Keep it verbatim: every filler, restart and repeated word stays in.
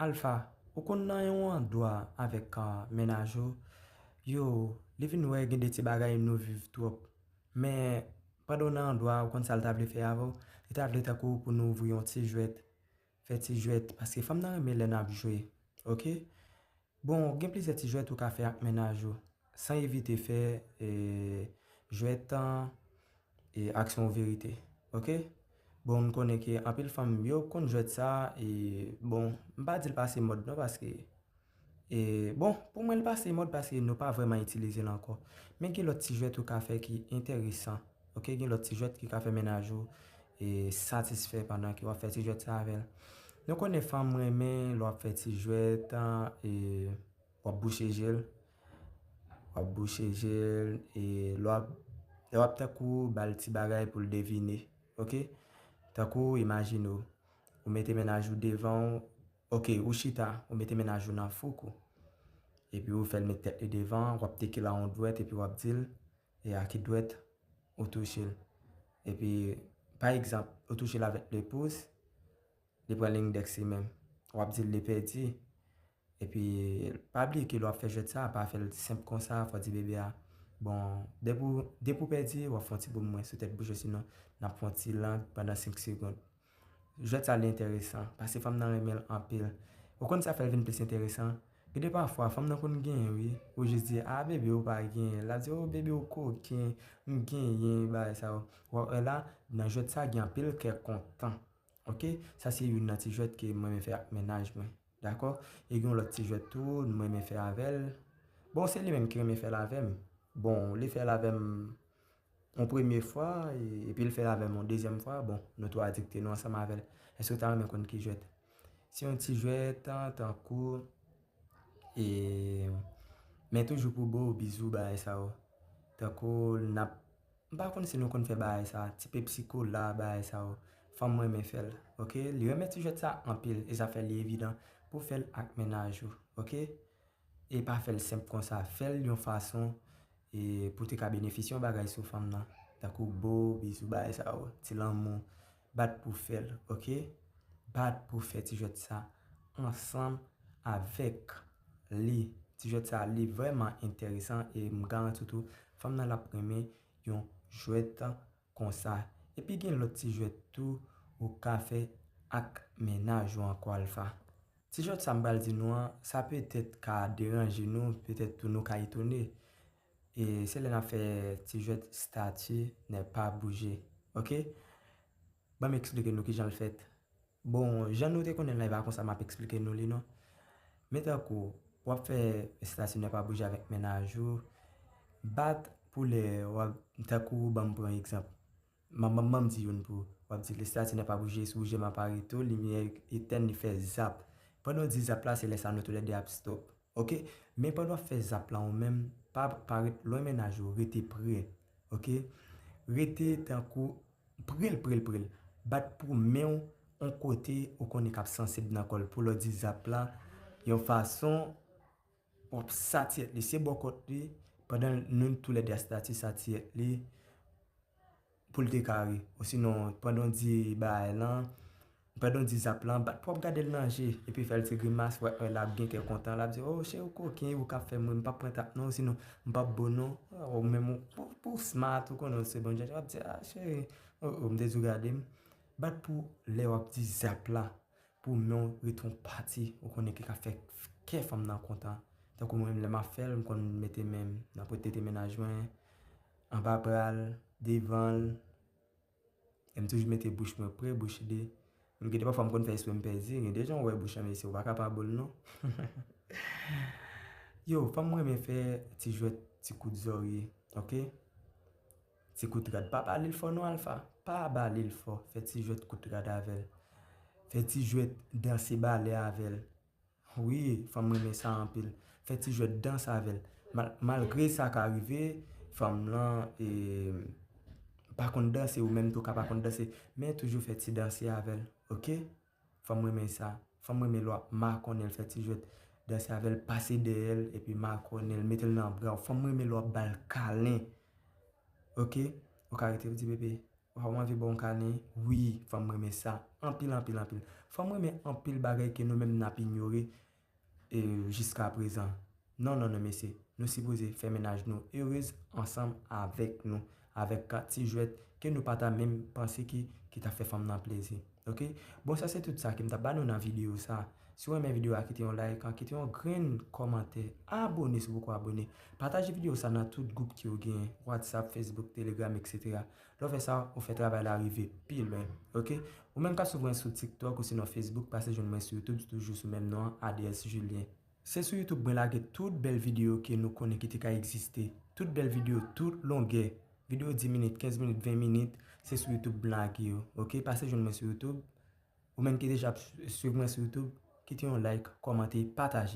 Alpha, ou konn nan yon andwa avèk mennaj ou, yo, li vin wè gen de ti bagay nou viv twòp. Men, pandan w nan andwa, ou konn sa l ta vle fè avè w? Li ta vle tankou pou nou ouvri yon ti jwèt, fè ti jwèt, paske fanm nan renmen lè n ap jwe, oke? Bon, gen plizyè ti jwèt ou ka fè ak mennaj ou, san evite fè jwèt aksyon ou verite, oke? Bon, m konnen ke anpil fanm yo konn jwèt sa, e bon, m pa di l pase mòd non, paske, e bon, pou mwen l pase mòd paske nou pa vrèman itilize l ankò. Men gen lòt ti jwèt ou ka fè ki enteresan, oke? Gen lòt ti jwèt ki ka fè mennaj ou e satisfè pandan ke w ap fè ti jwèt sa avè l. Nou konnen fanm renmen lè w ap fè ti jwèt, e w ap bouche je l, w ap bouche je l, e lè w ap, lè w ap tankou ba l ti bagay pou l devine, oke? Tankou, imajine w, ou mete mennaj ou devan w, oke, ou chita, ou mete mennaj ou nan fouk ou, epi ou fè l met tèt li devan, w ap teke l a yon dwèt, epi w ap di l, e a ki dwèt ou touche l. Epi, pa egzanp, ou touche l avèk le pous, li pran lendèks li menm. W ap di l li pèdi. Epi, pa bliye ke lè w ap fè jwèt sa, pa fè l senp konsa, fò w di bebe a, bon, depi w, depi w pèdi, w ap fè yon ti boum mwen sou tèt bouch ou, sinon, n ap fè yon ti lang pandan senk segonn. Jwèt sa li enteresan, paske fanm nan renmen l anpil. Ou konn sa fè l vin plis enteresan? Gen de pafwa, fanm nan konn genyen, wi. Ou jis di, a, bebe, ou pa genyen. L ap di, o, bebe, ou koken, m genyen, bagay sa yo. W ap wè la, nan jwèt sa, gen anpil kè kontan. Oke? Sa se youn nan ti jwèt ke mwen renmen fè ak mennaj mwen. Dakò? E gen yon lòt ti jwèt tou, mwen renmen fè avè l. Bon, se li menm ki renmen fè l avè m. Bon, li fè l avè m yon premye fwa, e, epi l fè l avè m yon dezyèm fwa, bon, nou tou adikte, nou ansanm avè l. Èske w ta renmen konn ki jwèt? Se yon ti jwèt, tan, tankou, e, men toujou pou bo, bizou, bagay sa yo. Tankou, n ap, m pa konn si nou konn fè bagay sa, ti Pepsi Cola, bagay sa yo. Fanm mwen renmen fè l, oke? Li renmen ti jwèt sa anpil, e sa fè li evidan pou fè l ak mennaj ou, oke? E pa fè l senp konsa. Fè l yon fason, e, pou te ka benefisye yon bagay sou fanm nan. Tankou bo, bizou, bagay sa yo, ti lanmou. Bat pou fè l, oke? Bat pou fè ti jwèt sa ansanm avèk li. Ti jwèt sa, li vrèman enteresan e m garanti w tou, fanm nan l ap renmen yon jwèt konsa. Epi gen lòt ti jwèt tou ou ka fè ak mennaj ou ankò, Alpha. Ti jwèt sa m pral di nou an, sa petèt ka deranje nou, petèt tou nou ka etone. E se lè n ap fè ti jwèt stati ne pa bouje. Oke? Ban m eksplike nou kijan l fèt. Bon, jan nou te konnen l la, e pa konsa m ap eksplike nou li non. Men tankou, w ap fè stati ne pa bouje avèk mennaj ou, bat pou lè w ap, tankou ban m pran egzanp. Ban m, ban m, ban m di youn pou ou. W ap di l estati ne pa bouje, si w bouje m ap arete w, limyè etèn, li fè zap. Pandan w di zap la, se lè sa nou toulède ap stop. Oke? Men pandan w ap fè zap la, ou menm, pa pa ret lwen mennaj ou, rete pre. Oke? Rete tankou pre l, pre l, pre l. Bat pou men w yon kote ou konnen k ap sansib nan kò l. Pou lè w di zap la, yon fason w ap satiyèt li, se bò kòt li, pandan nou toulède ap stati satiyèt li, pou l te kare. Osinon, pandan w di bagay lan, pandan w di zap lan, bat pou w ap gade l nan je, epi fè l ti grimas, w ap wè l ap gen kè kontan, l ap di, o, cheri, ou koken, ou k ap fè m ri, m p ap pran tap non, osinon, m p ap bo non, ou menm, ou, pou, pou w smart, ou konnen w se bon djadja, w ap di, a, cheri, o, o, m te di w gade m. Bat pou lè w ap di zap la, pou men w ret yon pati, ou konnen ki ka fè kè fanm nan kontan. Tankou mwen menm, lè m ap fè l, m konn mete men m nan pwent tete mennaj mwen, anba bra l, devan l, e m toujou mete bouch mwen pre bouch li. M gen de pafwa m konn fè espre m pèdi, gen de jan w wè bouch yon mesye, ou pa ka pa bo l non. Yo, fanm renmen fè ti jwèt, ti kout zòrye, oke? Ti kout rad. Pa ba li l fò non, Alpha. Pa ba li l fò. Fè ti jwèt kout rad avè l. Fè ti jwèt danse balè avè l. Wi, fanm renmen sa anpil. Fè ti jwèt danse avè l. Mal-, malgre sa ka rive, fanm lan, e, pa konn danse, ou menm tou ka pa konn danse, men toujou fè ti danse avè l, oke? Fanm renmen sa. Fanm renmen lè w ap makonnen l, fè ti jwèt, danse avè l, pase dèyè l, epi makonnen l, mete l nan bra w. Fanm renmen lè w ap ba l kalen. Oke? Ou ka rete, ou di, bebe, Waw, m anvi ba w kanè. Wi, fanm renmen sa. Anpil, anpil, anpil. Fanm renmen anpil bagay ke nou menm n ap inyore e, jiska prezan. Non, non, non, mesye. Nou sipoze fè mennaj nou erez ansanm avèk nou, avèk kat ti jwèt ke nou pa ta menm panse ki, ki ta fè fanm nan plezi. Oke? Bon, sa se tout sa ke m t ap ba nou nan videyo sa. Si w renmen videyo a, kite yon like, kite yon grenn kòmantè, abone si w poko abone. Pataje videyo sa nan tout gwoup ke w genyen, WhatsApp, Facebook, Telegram, etsetera. Lè w fè sa, ou fè travay la rive pi lwen. Oke? Ou menm k ap swiv mwen sou TikTok ou sinon Facebook, pase jwenn mwen sou YouTube, toujou sou menm non an, A D S Julien. Se sou YouTube mwen lage tout bèl videyo ke nou konnen ki te ka egziste. Tout bèl videyo, tout longè. Videyo dis minit, kenz minit, ven minit, se sou YouTube m lage yo. Oke? Pase jwenn mwen sou YouTube. Ou menm ki deja ap swiv mwen sou YouTube, kite yon like, kòmante, pataje.